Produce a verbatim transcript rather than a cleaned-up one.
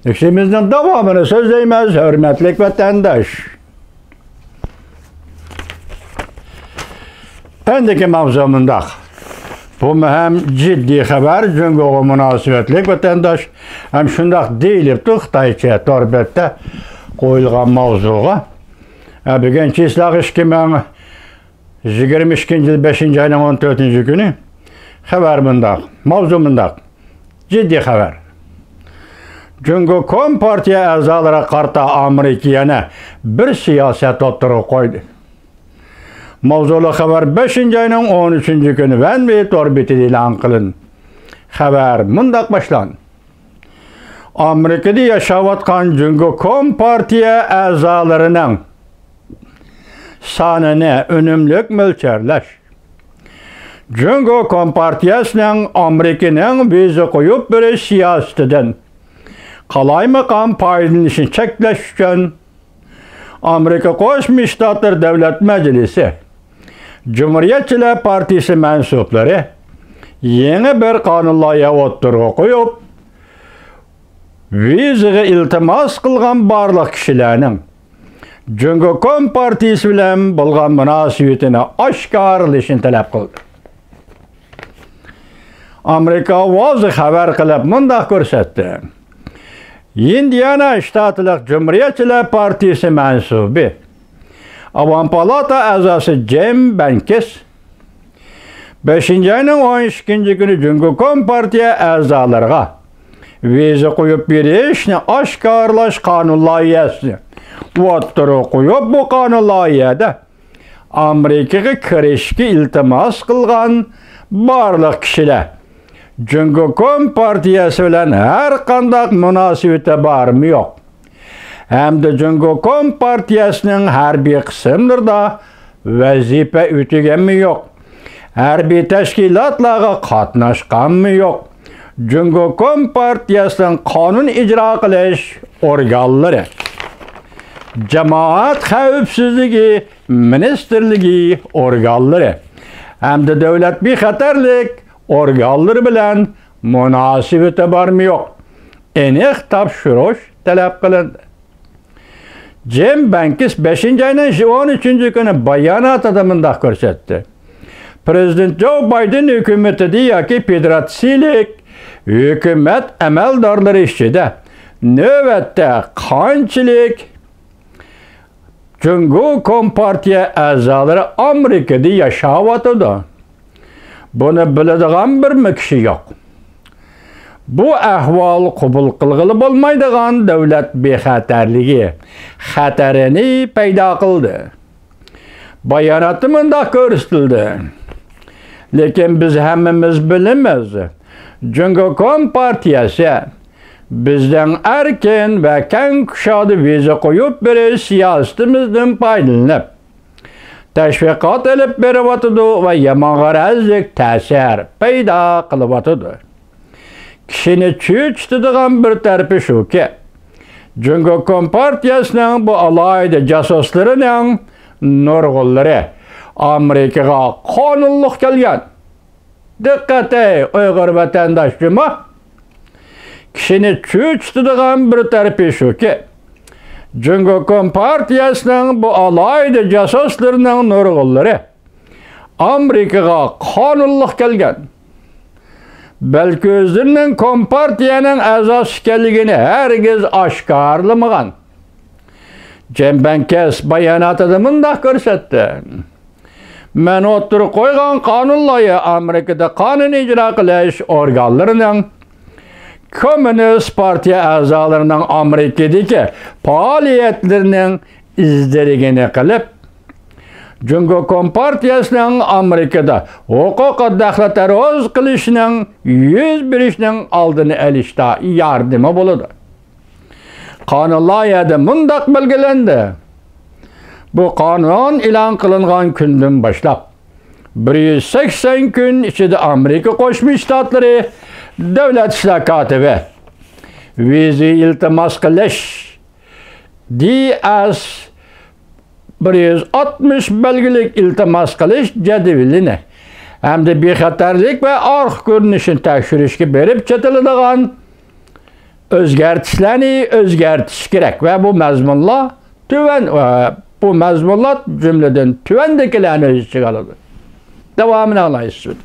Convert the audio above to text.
نېكىشىمىزنىڭ داۋامىنى سۆزلەيمىز، ھۆرمەتلىك ۋەتەنداش. ئەندىكى ماۋزۇ مۇنداق. بۇمۇ ھەم جىددىي خەۋەر، جۇڭگوغا مۇناسىۋەتلىك ۋەتەنداش. ھەم شۇنداق دېيىلىپتۇ خىتايچە تور بەتتە قويۇلغان ماۋزۇغا. ھە، بۈگۈن چىسلاق ئىككى مىڭ يىگىرمە ئىككىنچى يىل بەشىنچى ئاينىڭ ئون تۆتىنچى كۈنى. خەۋەر مۇنداق، ماۋزۇ مۇنداق. جىددىي خەۋەر. جۇڭگو كومپارتىيە ئەزالىرىغا قارىتا ئامېرىكا يەنە بىر سىياسەت ئوتتۇرىغا قويدى. ماۋزۇلۇق خەۋەر بەشىنچى ئاينىڭ ئون ئۈچىنچى كۈنى ۋەنۋېي تور بېتىدە ئېلان قىلىندى. خەۋەر مۇنداق باشلاندى. ئامېرىكىدا ياشاۋاتقان جۇڭگو كومپارتىيە ئەزالىرىنىڭ سانىنى ئۈنۈملۈك مۆلچەرلەش. جۇڭگو كومپارتىيەسىنىڭ ئامېرىكىنىڭ ۋىزا قويۇپ بېرىش سىياسىتىدىن قالايمىقان پايدىلىنىشنى چەكلەش ئۈچۈن، ئامېرىكا قوشما شتاتلىرى دۆلەت مەجلىسى جۇمھۇرىيەتچىلەر پارتىيىسى مەنسۇپلىرى يېڭى بىر قانۇن لايىھە ئوتتۇرىغا قويۇپ، ۋىزىغا ئىلتىماس قىلغان بارلىق كىشىلەرنىڭ جۇڭگو كومپارتىيىسى بىلەن بولغان مۇناسىۋىتىنى ئاشكارىلىشىنى تەلەپ قىلدى. ئامېرىكا ئاۋازى خەۋەر قىلىپ مۇنداق كۆرسەتتى. ئىندىئانا شتاتلىق جۇمھۇرىيەتچىلەر پارتىيىسى مەنسۇبى، ئاۋام پالاتا ئەزاسى جىم بەنكىس بەشىنچى ئاينىڭ ئون ئىككىنچى كۈنى جۇڭگو كومپارتىيە ئەزالىرىغا ۋىزا قويۇپ بېرىشنى ئاشكارىلاش قانۇن لايىھەسىنى ئوتتۇرىغا قويۇپ، بۇ قانۇن لايىھەدە ئامېرىكىغا كىرىشكە ئىلتىماس قىلغان بارلىق كىشىلەر جۇڭگو كومپارتىيەسى بىلەن ھەر قانداق مۇناسىۋىتى بارمۇ يوق ھەمدە جۇڭگو كومپارتىيەسىنىڭ ھەربىي قىسىملىرىدا ۋەزىپە ئۆتىگەنمۇ يوق، ھەربىي تەشكىلاتلارغا قاتناشقانمۇ يوق. جۇڭگو كومپارتىيەسىنىڭ قانۇن ئىجرا قىلىش ئورگانلىرى، جامائەت خەۋپسىزلىكى مىنىستىرلىكى ئورگانلىرى ھەمدە دۆلەت بىخەتەرلىك ئورگانلىرى بىلەن مۇناسىۋىتى بارمۇ يوق، ئېنىق تاپشۇرۇش تەلەپ قىلىندى. جىم بەنكىس بەشىنچى ئاينىڭ ئون ئۈچىنچى كۈنى باياناتىدا مۇنداق كۆرسەتتى. پىرېزىدېنت جو بايدېن ھۆكۈمىتىدە ياكى فېدېراتسىيىلىك ھۆكۈمەت ئەمەلدارلىرى ئىچىدە نۆۋەتتە قانچىلىك جۇڭگو كومپارتىيە ئەزالىرى ئامېرىكىدا ياشاۋاتىدۇ. بۇنى بىلىدىغان بىرمۇ كىشى يوق. بۇ ئەھۋال قوبۇل قىلغىلى بولمايدىغان دۆلەت بىخەتەرلىكى خەتىرىنى پەيدا قىلدى. باياناتتا مۇنداق كۆرسىتىلدى. لېكىن بىز ھەممىمىز بىلىمىز، جۇڭگو كومپارتىيەسى بىزنىڭ ئەركىن ۋە كەڭ كۇشادە ۋىزا قويۇپ بېرىش سىياسىتىمىزدىن پايدىلىنىپ، تەشۋىقات ئېلىپ بېرىۋاتىدۇ ۋە يامان غەرەزلىك تەسىر پەيدا قىلىۋاتىدۇ. كىشىنى چۆچۈتىدىغان بىر تەرىپى شۇكى، جۇڭگو كومپارتىيەسىنىڭ بۇ ئالاھىدە جاسۇسلىرىنىڭ نۇرغۇنلىرى ئامېرىكىغا قانۇنلۇق كەلگەن. دىققەت ئەي ئۇيغۇر ۋەتەنداش جۇما! كىشىنى چۆچۈتىدىغان بىر تەرىپى شۇكى، جۇڭگو كومپارتىيەسىنىڭ بۇ ئالاھىدە جاسۇسلىرىنىڭ نۇرغۇنلىرى ئامېرىكىغا قانۇنلۇق كەلگەن، بەلكى ئۆزلىرىنىڭ كومپارتىيەنىڭ ئەزاسى ئىكەنلىكىنى ھەرگىز ئاشكارىلىمىغان. جىم بەنكىس باياناتىدا مۇنداق كۆرسەتتى. مەن ئوتتۇرىغا قويغان قانۇن لايىھە ئامېرىكىدا قانۇن ئىجرا قىلىش ئورگانلىرىنىڭ، كوممۇنىست پارتىيە ئەزالىرىنىڭ ئامېرىكىدىكى پائالىيەتلىرىنىڭ ئىزدىرىگىنى قىلىپ، جۇڭگو كومپارتىيەسىنىڭ ئامېرىكىدا ھوقۇق دەخلى تەرۇز قىلىشىنىڭ يۈز بېرىشىنىڭ ئالدىنى ئېلىشتا ياردىمى بولىدۇ. قانۇن لايىھەدە مۇنداق بەلگىلەندى: بۇ قانۇن ئېلان قىلىنغان كۈندىن باشلاپ، بىر يۈز سەكسەن كۈن ئىچىدە ئامېرىكا قوشما شتاتلىرى دۆلەت ئىشلار كاتىپى ۋىزا ئىلتىماس قىلىش، دى ئەس بىر يۈز ئاتمىش بەلگىلىك ئىلتىماس قىلىش جەدۋىلىنى ھەمدە بىخەتەرلىك ۋە ئارقا كۆرۈنۈشىنى تەكشۈرۈشكە بېرىپ چېتىلىدىغان ئۆزگەرتىشلەرنى ئۆزگەرتىش كېرەك ۋە بۇ مەزمۇنلار تۆۋەن، بۇ مەزمۇنلار جۈملىدىن تۆۋەندىكىلەرنى ئۆز ئىچىگە ئالىدۇ. داۋامىنى ئالايسىز.